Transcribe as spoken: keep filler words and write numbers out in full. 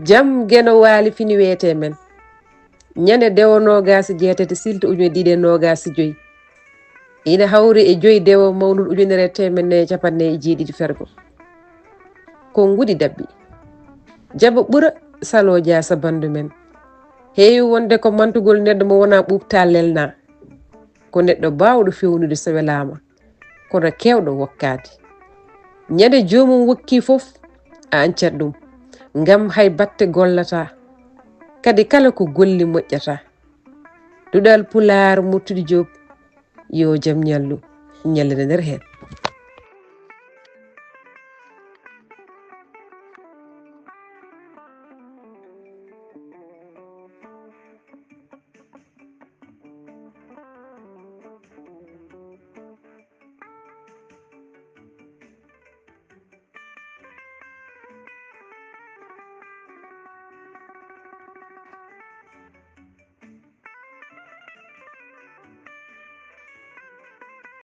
Jam Geno Waali fini weete men. Ñande dewo noogaas e jeetati silto ujune ɗiɗi e noogaas e joy. Ina hawri e joy dewo mawnun ujunere e teemedde nayi e capanɗe nayi e jeeɗiɗi fergo. Ko ngudi dabbi. Jaba ɓura salo jaasa bandu men. Heewi wonde ko mantugol neɗɗo mo wona ɓuuɓta lelna. Ko neɗɗo baawɗo fewnude so welaama. Kono keewɗo wokkaade. Ñande joomum wokki fof, a ancat ɗum. Ngam hay batte gollata. Kadi kala ko golli moƴƴata. Duɗal Pulaar Murtuɗi Joob, yo jam ñallu, ñallina nder heen.